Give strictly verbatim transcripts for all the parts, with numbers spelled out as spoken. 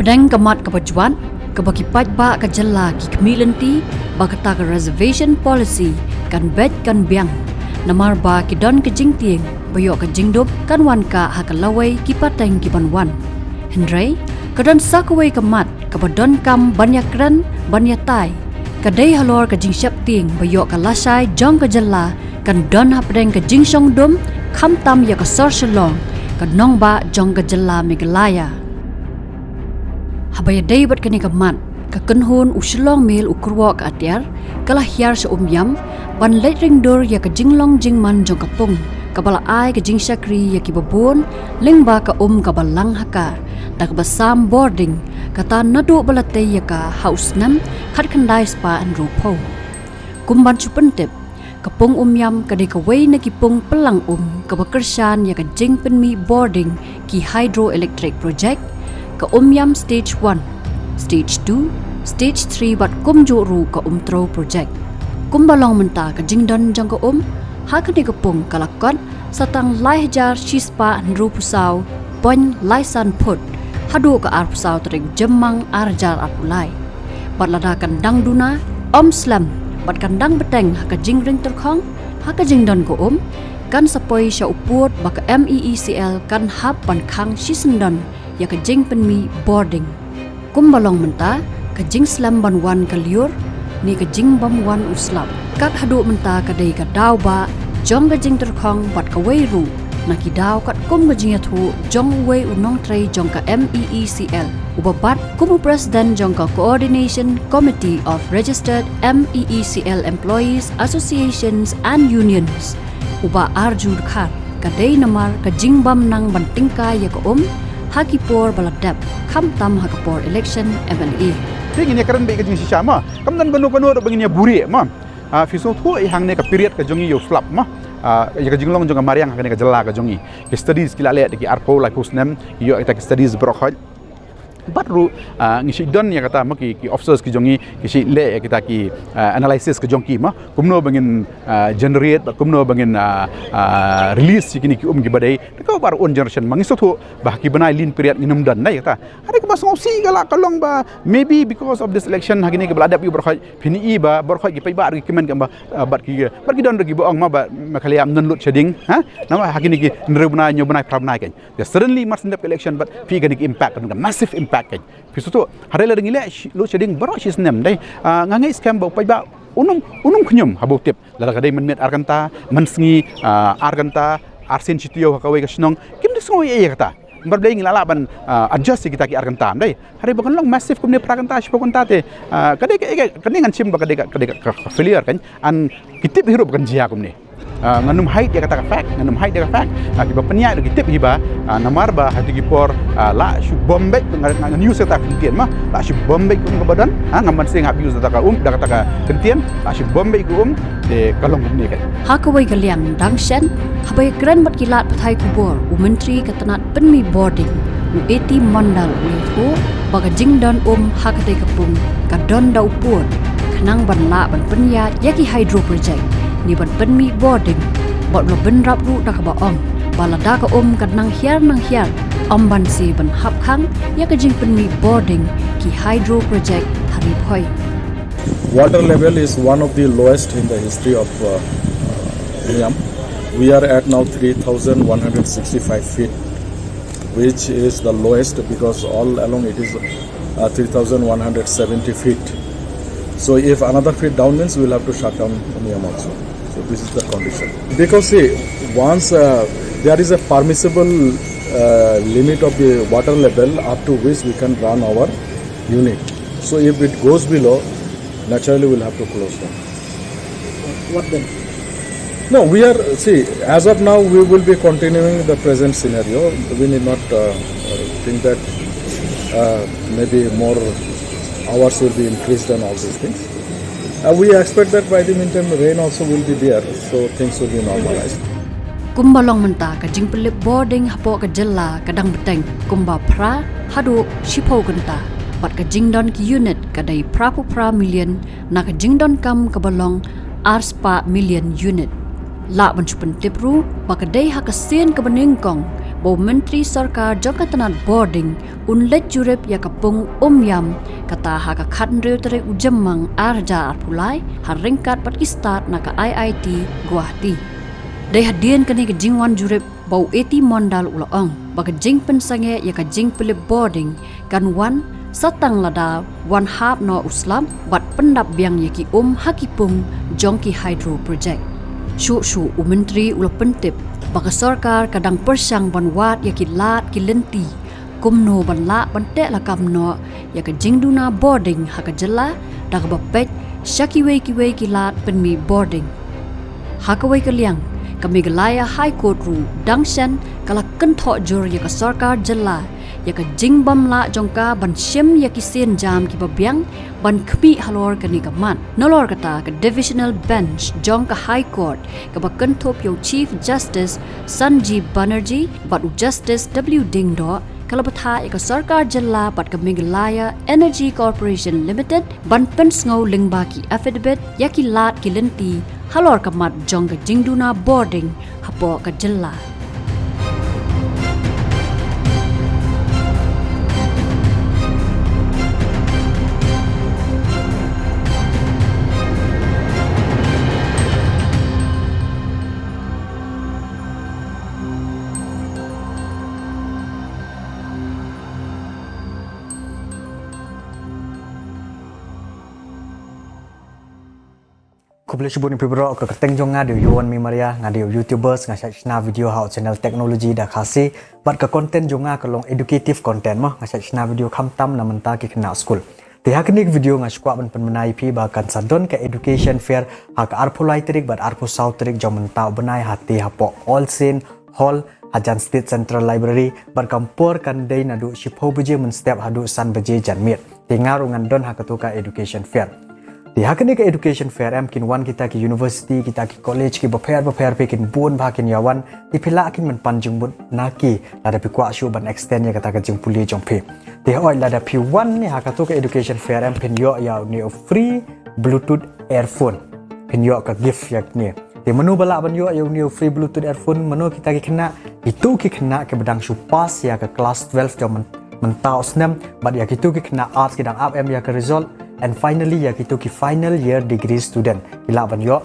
Teng ka mat kaba jwat, kaba ki paidbah ka jylla ki khmih lynti, ba kata ka reservation policy kan beit kan biang. Namar ba ki don ka jingtieng ba ïoh ka jingdup kan wan kah ha ka lawei ki pateng ki ban wan. Hynrei ka don sa kawei ka mat kaba donkam ban ïakren, ban ïatai. Ka dei halor ka jingsheptieng ba ïoh ka lashai jong ka jylla kan don hapdeng ka jingshong dum, khamtam ïa ka sor Shillong, ka nongbah jong ka jylla Meghalaya. Haba ïadei bad kane ka mat, ka kynhun u Shillong Mail u kyrwoh ka atiar, ka la hiar sha Umiam ban leit ring dur ïa ka jinglong jingman jong ka pung, kaba la ai ka jingshakri ïa kiba bun lyngba ka um kaba lang ha kar da kaba sam bording, kata naduh ba la tei ïa ka ha u snem khatkhyndai spah hynriewphew. Kum ban shu pyntip, ka pung Umiam ka dei kawei na ki pung pynlang um kaba kyrshan ïa ka jingpynmih bording ki hydroelectric project, ka Umiam stage one, stage two, stage three bad kumjuh ruh ka Umtrew project. Kumba long mynta ka jingdon jong ka um ha kane ka pung ka la kot sa tang lai hajar shispah hynriewphew saw point lai san phut haduh ka arphew saw tarik Jymmang ar hajar arphew lai. Bad lada kan dang duna, ym slem, bad kan dang bteng ha ka jingring tyrkhong ha ka jingdon ka um, kan sa poi sha u pud ba ka MEECL kan hap ban khang shisyndon ïa ka jingpynmih bording. Kumba long mynta, ka jingslem ban wan ka lyiur ne ka jingbym wan u slap, kat haduh mynta ka dei ka daw ba jong ka jingtyrkhong bad kawei ruh na ki daw katkum ka jingïathuh jong uwei u nongtrei jong ka MEECL, uba bat kum u president jong ka Coordination Committee of Registered MEECL Employees Associations and Unions, u Bah Arju Dkhar. Ka dei namar ka jingbym nang ban tyngkai ïa ka um ha ki por ba la dep, khamtam ha ka por election MLA. Te ngin ïakren beit ka jingshisha mo, kam don kano kano ruh ba ngin ïa buhrieh mo. Ah, phi sngewthuh ïa hangne ka period ka jong ngi ïa u slap mo. Ah, ïa ka jinglong jong ka mariang ha kane ka jylla ka jong ngi. Ki studies ki la leh da ki arphew laiphew snem, ïoh kita ki studies baroh khoit. Bad ruh, ah, ngi shu don ïa kata mo ki, ki officers ki jong ngi, ki shu leh ïa kita ki, ah, analysis ki jong ki mo. Kumno ba ngin, ah, generate, bad kumno ba ngin, ah, ah, release ïa kine ki um kiba dei. Te kaba ruh un generation mo, ngi sngewthuh ba ha ki bnai lean period ngin ym don, dei kata. Hynrei kaba sngewsih ka la ka long ba, maybe because of this election, ha kine kiba la dep ïa u baroh khoit, phin ïohi ba baroh khoit ki paidbah ruh ki kmen kumba, ah, bad ki, bad ki don ruh kiba ong mo ba Meghalaya ym don load shedding, ha? Namar ha kine ki hynriew bnai, hynñiew bnai, phra bnai kan. Te suddenly mar shu dep ka election bad phi ïohi kane ka impact, kane ka massive impact kan. Phi sngewthuh, hynrei lada ngi leh shi-, load shedding baroh shi snem, dei, ah, nga ngeit skhem ba u paidbah un ym, un ym khñium haba u tip. Lada ka dei mynmiet ar kynta, mynsngi, ah, ar kynta, arsien shi taïew ha kawei ka shnong, kim da sngew ei ei ïa kata. Namar balei ngi la lah ban, ah, adjust ïa kita ki ar kynta, dei. Hynrei ba kan long massive kumne phra kynta, shiphew kynta te, ah, ka dei ka, ka, kane ngan shim ba ka dei ka, ka dei ka, ka, ka failure kan. An ki tip hi ruh ba kan jia kumne. Ah, ngan ym hide ïa kata ka fact, ngan ym hide ïa ka fact. Ah, kiba pynïaid ruh ki tip hi ba, ah, namar ba ha kito ki por, ah, la shu bom beit, ngan, ngan use kata ka kyntien mo, la shu bom beit ka um kaba don, ah, ngam banse nga use kata ka um, da kata ka kyntien, la shu bom beit ka um, te ka long kumne kan. Ha kawei ka liang dang shen, haba ïakren bad ki lad pathai khubor, u Myntri ka tnat pynmih bording, u A T Mondal u ïathuh ba ka jingdon um ha katei ka pung ka don da u pud, khnang ban lah ban pynïaid ïa ki hydro project ne ban pynmih bording, bad u la bynrap ruh da kaba ong ba lada ka um ka nang hiar nang hiar, ym banse ban hap khang ïa ka jingpynmih bording ki hydro project ha Ri Bhoi. Water level is one of the lowest in the history of, uh, Umiam. We are at now three thousand one hundred sixty-five feet, which is the lowest because all along it is, uh, three thousand one hundred seventy feet. So if another feet down means we'll have to shut down Umiam also. So this is the condition. Because see, once, uh, there is a permissible, uh, limit of the water level up to which we can run our unit. So if it goes below, naturally we'll have to close down. What then? No, we are, see, as of now, we will be continuing the present scenario. We need not, uh, uh, think that, uh, maybe more hours will be increased and all these things. Uh, we expect that by the meantime, rain also will be there, so things will be normalized. Kumba long mynta ka jingpynlip bording hapoh ka jylla ka dang bteng kumba phra haduh shiphew kynta, bad ka jingdon ki unit ka dei phraphew phra million na ka jingdonkam kaba long arspah million unit. Lah ban shu pyntip ruh ba ka dei ha ka sien kaba nyngkong ba u Myntri Sorkar jong ka tnat bording un leit jurip ïa ka pung Umiam, kata ha ka khathynriew tarik u Jymmang arhajar arphew lai, ha ryngkat bad ki stad na ka I I T Guwahati. Dei hadien kane ka jingwan jurip ba u A T Mondal u la ong ba ka jingpynsangeh ïa ka jingpylip bording kan wan sa tang lada wan hap noh u slap bad pyndap biang ïa ki um ha ki pung jong ki hydro project. Shuh shuh u Myntri u la pyntip ba ka sorkar ka dang pyrshang ban wad ïa ki lad ki lynti kumno ban lah ban teh lakam noh ïa ka jingduna bording ha ka jylla, da kaba peit sha kiwei kiwei ki lad pynmih bording. Ha kawei ka liang, ka Meghalaya High Court ruh dang shen ka la kynthoh jur ïa ka sorkar jylla ïa ka jingbym lah jong ka ban shim ïa ki sienjam kiba biang ban khmih halor kane ka mat. Nalor kata, ka Divisional Bench jong ka High Court, kaba kynthup ïa u Chief Justice Sanjeev Banerjee bad u Justice W Diengdoh, ka la bthah ïa ka sorkar jylla bad ka Meghalaya Energy Corporation Limited ban pynsngew lyngba ki affidavit ïa ki lad ki lynti halor ka mat jong ka jingduna bording hapoh ka jylla. Khublei shibun ïa phi baroh, ka kyrteng jong nga dei u Yuan Mimaria, nga dei u YouTubers, nga shait shna video ha u channel Technology da Khasi, bad ka content jong nga ka long educative content mo, nga shait shna video khamtam na mynta ki khynnah skul. Te ha kane ka video nga sngewkwah ban pynbna ïa phi ba kan sa don ka education fair ha ka arphew lai tarik bad arphew saw tarik jong mynta u bnai, ha te hapoh All Saint Hall, hajan State Central Library, bad ka por kan dei naduh shiphew baje mynstep haduh san baje janmiet. Te nga ruh ngan don ha kato ka education fair. Te ha kane ka education fair em kin wan kita ki university, kita ki college kiba pher ba pher, phi kin bun bha kin ïa wan. Te phi lah kin mynpan jingmut na ki lada phi kwah shuh ban extend ïa kata ka jingpule jong phi. Te hooid, lada phi wan ne ha kato ka education fair em, phin ïoh ïa une u free Bluetooth earphone. Phin ïoh ka gift ïa kane. Te mano ba lah ban ïoh ïa une u free Bluetooth earphone? Mano kita ki khynnah? Itu ki khynnah kiba dang shu pass ïa ka class twelve jong myn-, mynta u snem, bad ïa kitu ki khynnah arts ki dang ap em ïa ka result, and finally ïa kitu ki final year degree student ki lah ban ïoh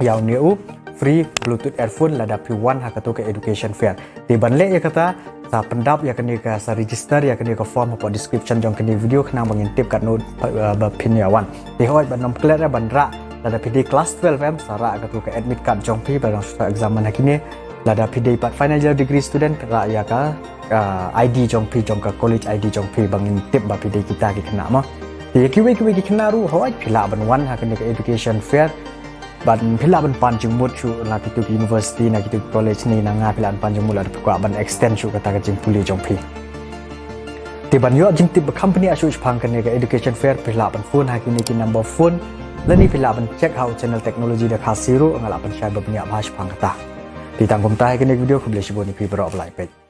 ïa une u free Bluetooth earphone lada phi wan ha kato ka education fair. Te ban leh ïa kata, sa pyndap ïa kane ka, sa register ïa kane ka form hapoh description jong kane video, khnang ba ngin tip katno, uh, ba phin ïa wan. Te hooid, ban ym klet, eh, ban rah, lada phi dei class twelve em, sa rah kato ka admit card jong phi ba dang shu exam ha kine. Lada phi dei pat final year degree student, rah ïa ka, uh, I D jong phi, jong ka college I D jong phi, ba ngin tip ba phi dei kita ki khynnah mo. Te ïa kiwei kiwei ki khynnah ruh, hooid, phi lah ban wan ha kane ka education fair. Bad phi lah ban pan jingmut shuh na kitu ki university, na kitu ki college ne, na nga, phi lah ban pan jingmut lada phi kwah ban extend shuh kata ka jingpule jong phi. Te ban ïoh jingtip ba kham bniah shuh shaphang kane ka education fair, phi lah ban phone ha kine ki number phone, lane phi lah ban check ha u channel Technology da Khasi ruh, nga lah ban share ba bniah bha shaphang kata. Te tang kumta ha kane ka video, khublei shibun ïa phi baroh ba la ïa peit.